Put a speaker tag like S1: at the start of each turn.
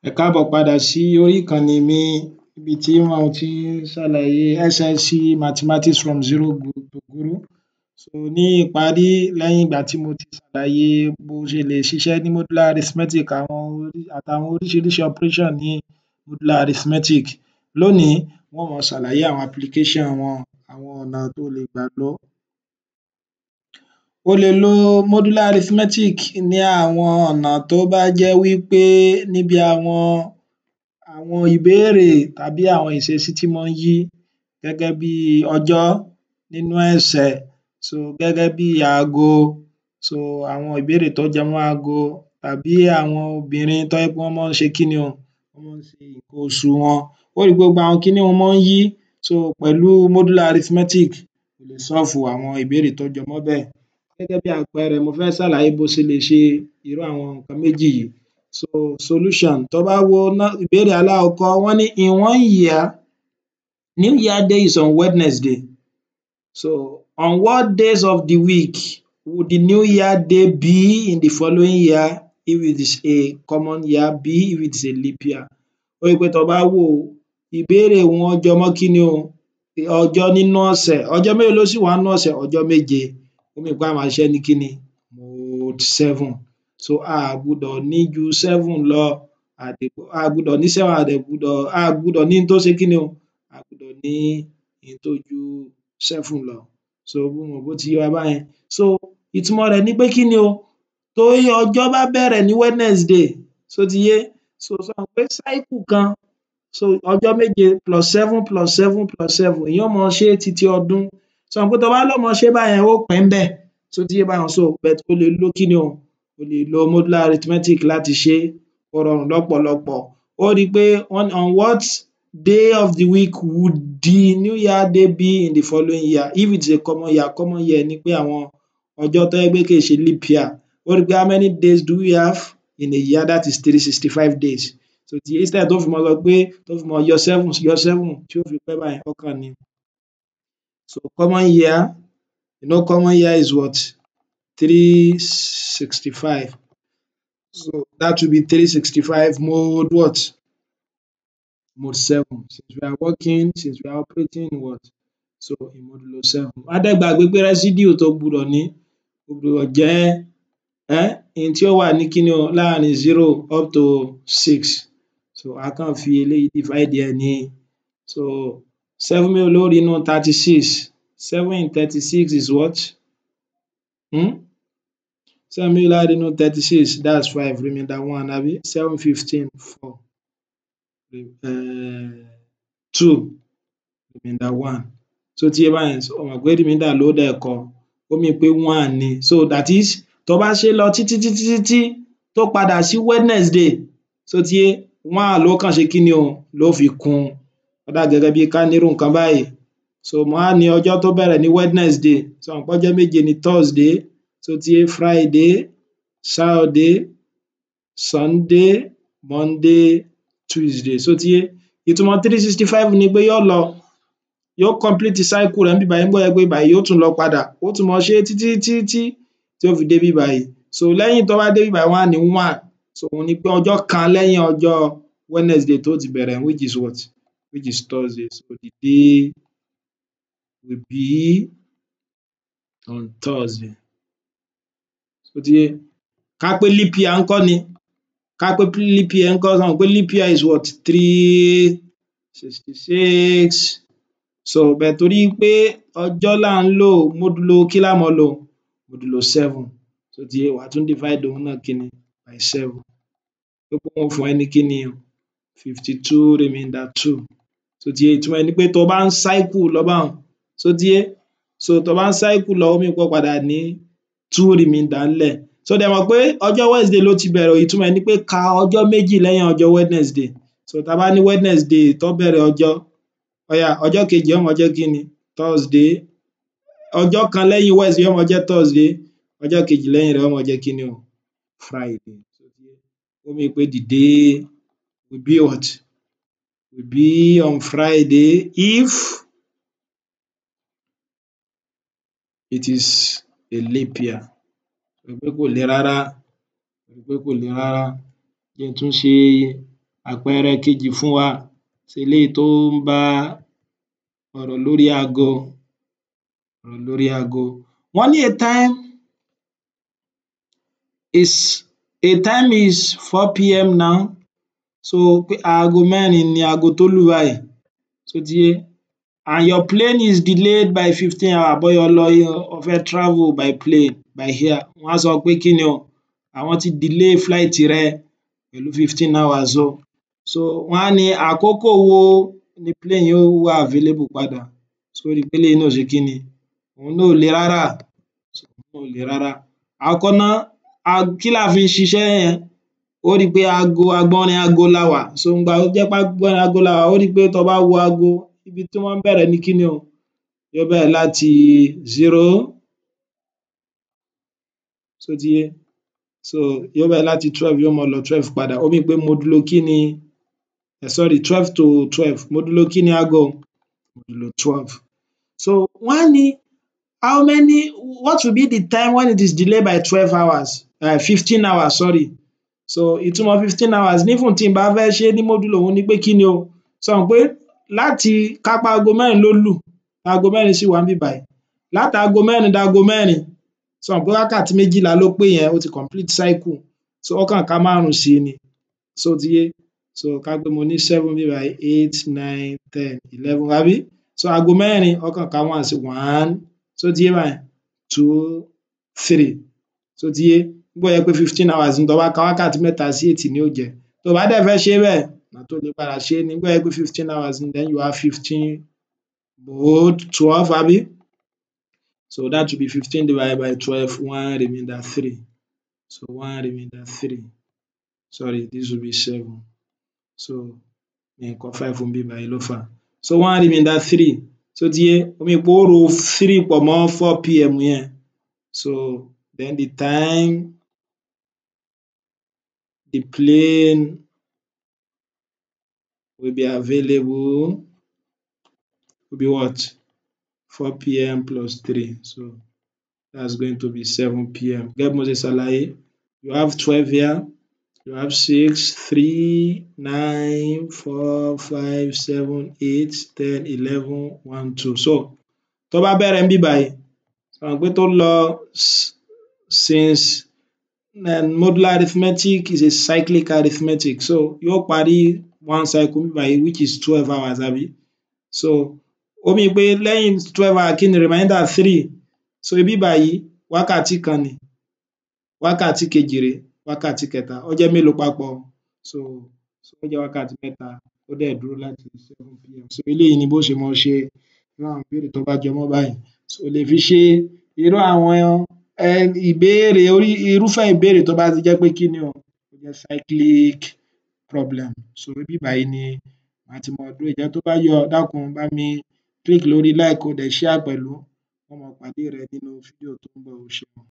S1: Ẹ káàbọ̀ padà sí orí ìkànnì mi níbi tí mo ti ń ṣàlàyé SSC Mathematics from zero to guru. So ní ìparí, lẹ́yìn ìgbà tí mo ti ṣàlàyé bó ṣe lè ṣiṣẹ́ ní modular arithmetic àtàwọn oríṣiríṣi operation ní modular arithmetic, lónìí n ó máa ṣàlàyé àwọn application wọn, àwọn ọ̀nà tó lè gbà lò ó. O lè lo modular arithmetic ní àwọn ọ̀nà tó bá jẹ́ wí pé níbi àwọn ìbéèrè tàbí àwọn ìṣesí tí máa ń yí gẹ́gẹ́ bí ọjọ́ nínú ọ̀sẹ̀, so gẹ́gẹ́ bí aago, so àwọn ìbéèrè tó jẹ mọ́ aago tàbí àwọn obìnrin tó jẹ́ pé wọ́n máa ń ṣe kíni o, wọ́n máa ń ṣe nǹkan oṣù wọn, ó rí pé gbogbo àwọn kiní un máa ń yí. So pẹ̀lú modular arithmetic, o lè solve àwọn ìbéèrè tó jọ mọ́ bẹ́ẹ̀. Gẹ́gẹ́ bí àpẹẹrẹ, mo fẹ́ ṣàlàyé bó ṣe lè ṣe irú àwọn nǹkan méjì yìí. So solution, tó bá wo ìbéèrè alákọ̀ọ́kọ́, wọ́n ní in one year, new year day is on Wednesday, so on what days of the week would the new year day be in the following year if it is a common year, b if it is a leap year? Ó rí pé tó bá wò ó, ìbéèrè wọn jọ mọ́ kíni o, ọjọ́ nínú ọ̀sẹ̀. Ọjọ́ mélòó ló sì wà nínú ọ̀sẹ̀? Ọjọ́ méje. Ó mean pé á máa ṣiṣẹ́ ní kíni, mode seven. So a à gbudọ̀ ní ju seven lọ, a à gbudọ̀ ní seven, a dẹ̀ gbudọ̀, a à gbudọ̀ ní n tó ṣe kíni o, a à gbudọ̀ ní n tó ju seven lọ. So mo rò bó ti yé wa báyẹn. So ìtumọ̀ rẹ̀ ni pé kíni o, tí ọjọ́ bá bẹ̀rẹ̀ ní Wednesday, ṣó ti yé? So ṣo mọ̀ pé cycle kan, so ọjọ́ méje plus seven plus seven plus seven, èyàn ó máa ṣe títí ọdún. Ṣo mọ̀ pé tó bá lọ máa ṣe báyẹn, ó pẹ́ ńbẹ̀. Ṣó ti yé báyẹn? So but o lè lo kíni o, o lè lo modular arithmetic láti ṣe é, ó rọrùn lọ́pọ̀lọpọ̀. Ó rí pé on what day of the week would the new year day be in the following year if it is a common year? Common year ni pé àwọn ọjọ́ tó jẹ́ pé kì í ṣe leap year. Ó rí pé how many days do we have in a year? That is 365 days. So ti instead tó fi máa sọ pé, tó fi máa yọ seven, yọ seven tí ó fi pẹ́ báyẹn, ó kàn ní. So common year, you know common year is what? 365. So that will be 365 mod what? Mod seven. Since we are working, since we are operating in what? So in modulo seven. Má dẹ̀ gbàgbé pé residue tó gbudọ̀ ní, ó gbudọ̀ jẹ́ n tí ó wà ní kíni o, láàrin zero up to six. So á kàn fi eléyìí divide ẹ̀ ní. So seven mélòó ló rí nínú 36? Seven in 36 is what? Seven mélòó la rí nínú 36? That's five, remainder one, àbí? Seven 15, four, two, remainder one. Ṣó ti yé báyẹn? O mọ̀ pé remainder ló dẹ̀ kọ, ó mean pé one ni. So that is, tó bá ṣe lọ títí títí títí tó padà sí Wednesday, ṣó ti yé? One ló kàn ṣe kíni o, ló fi kún. Ó dà gẹ́gẹ́ bí ká nírú nǹkan báyìí. So mo wá ní ọjọ́ tó bẹ̀rẹ̀ ní Wednesday, ṣo mọ̀ pé ọjọ́ méje ni Thursday, ṣó ti yé? Friday, Saturday, Sunday, Monday, Tuesday. Ṣó ti yé? Ìtumọ̀ 365 ni pé yóò lọ, yóò complete cycle rẹ̀ níbí báyìí, nígbà tó jẹ́ pé báyìí yóò tún lọ padà, ó tún máa ṣe títí títí tí ó fi dé ibí báyìí. So lẹ́yìn tó bá dé ibí báyìí, wọ́n á ní one. So òun ni pé ọjọ́ kan lẹ́yìn ọjọ́ Wednesday tó ti bẹ̀rẹ̀, which is what? Which is Thursday. So the day will be on Thursday. Ṣó ti yé? Ká pé leap year ńkọ́ ni, ká pé leap year ńkọ́? Ṣo mọ̀ pé leap year is what? 366. So but torí pé ọjọ́ là ń lò, modulo kí lá máa lò? Modulo seven. Ṣó ti yé? Wàá tún divide òun náà kíni, by seven. Pé wọ́n fún ẹ ní kíni o, 52 remainder two. Ṣó ti yé? Ìtumọ̀ ẹ̀ ni pé tó bá ń cycle lọ báhun, ṣó ti yé? So tó bá ń cycle lọ, ó mean pé ó padà ní two remainder ńlẹ̀. So dẹ̀ mọ̀ pé ọjọ́ Wednesday ló ti bẹ̀rẹ̀. Ìtumọ̀ ẹ̀ ni pé ka ọjọ́ méjì lẹ́yìn ọjọ́ Wednesday. So tá bá ní Wednesday tó bẹ̀rẹ̀ ọjọ́, ó yá, ọjọ́ kejì ó máa jẹ́ kíni? Thursday. Ọjọ́ kan lẹ́yìn Wednesday yóò máa jẹ́ Thursday, ọjọ́ kejì lẹ́yìn rẹ̀ yóò máa jẹ́ kíni o, Friday. Ó mean pé the day will be what? Will be on Friday if it is a leap year. Rí pé kò le rárá, rí pé kò le rárá. Jẹ́ n tún ṣe. Àpẹẹrẹ kejì fún wa, eléyìí tó ń bá ọ̀rọ̀ lórí aago, ọ̀rọ̀ lórí aago. Wọ́n ní a time is 4 p.m. now, so pé aago 4 ni aago tó lù báyìí, ṣó ti yé? And your plane is delayed by 15 hours. Bóyá o lọ, o fẹ́ travel by plane, by air, wọ́n á sọ pé kí ni o, àwọn ti delay flight rẹ pẹ̀lú 15 hours o. So wọ́n á ní àkókò wo ni plane yóò wà available padà? So ó rí pé eléyìí náà ò ṣe kí ni, òun náà ò le rárá, òun náà ò le rárá. Àkọ́kọ́ ná, kí là fi ń ṣiṣẹ́ yẹn? Ó rí pé aago, agbọ́nrin aago la wà. So ìgbà tó jẹ́ pé agbọ́nrin aago la wà, ó rí pé tó bá wo aago, ibi tí wọ́n bẹ̀rẹ̀ ní kí ni o, yóò bẹ̀rẹ̀ láti 0, ṣó ti yé? So yóò bẹ̀rẹ̀ láti 12, yóò máa lọ 12 padà. Ó mean pé modulo kí ni, sorry, 12 to 12, modulo kí ni aago? Modulo 12. So wọ́n á ní how many what will be the time when it is delayed by 12 hours, 15 hours, sorry. So ìtumọ̀ 15 hours, even tí n bá fẹ́ ṣe ní modulo, òun ni pé kí ni o, ṣo mọ̀ pé láti ká pé aago 4 ló lù, aago 4 sì wà níbí bàyìí, láti aago 4 dáago 4, ṣo mọ̀ pé wákàtí 12 ló pé yẹn, ó ti complete cycle. So ó kàn ká márùn sí ni, ṣó ti yé? So ká pé mo ní 7 níbí bàyìí, 8, 9, 10, 11, àbí? So aago 4, ó kàn ká one sí, one, ṣó ti yé báyẹn? 2, 3, ṣó ti yé? Nígbà tó jẹ́ pé 15 hours ni, tó bá ka wákàtí 3 sí 8 ni ó jẹ́. Tó bá dẹ̀ fẹ́ ṣe bẹ́ẹ̀, ọ̀nà tó lè padà ṣe é ni, nígbà tó jẹ́ pé 15 hours ni, then you have 15 mod 12, àbí? So that will be 15 divided by 12, one remainder three. So one remainder three, sorry, this will be seven. So mi ò kọ five níbí báyìí ló fà á. So one remainder three, ṣó ti yé? Ó mean pé ó ro three pọ̀ mọ́ 4 p.m. yẹn. So then the time the plane will be available will be what? 4 p.m. plus three, so that's going to be 7 p.m. Gẹ́gẹ́ bí mo ṣe ṣàlàyé, you have 12 here, you have 6, 3, 9, 4, 5, 7, 8, 10, 11, 1, 2. So tó bá bẹ̀rẹ̀ níbí báyìí, ṣo mọ̀ pé tó lọ, since modular arithmetic is a cyclic arithmetic, so yóò parí one cycle níbí báyìí, which is 12 hours, àbí? So ó mean pé lẹ́yìn 12 hours, kí ni remainder? Three. So ibí báyìí, wákàtí kan ni, wákàtí kejì rèé, wákàtí kẹta, ó jẹ́ mélòó papọ̀? So ó jẹ́ wákàtí 3, ó dẹ̀ dúró láti 7 p.m. So eléyìí ni bó ṣe máa ṣe irú àwọn ìbéèrè tó bá jọmọ́ báyìí. So o lè fi ṣe irú àwọn ìbéèrè, irúfẹ́ ìbéèrè tó bá ti jẹ́ pé kí ni o, ó jẹ́ cyclic problem. So ibí báyìí ni màá ti máa dúró. Ǹjẹ́ tó bá yé ọ, dákun, bá mi click lórí like, kó dẹ̀ share pẹ̀lú. N ó máa pàdé rẹ nínú fídíò tó ń bọ̀. O ṣeun.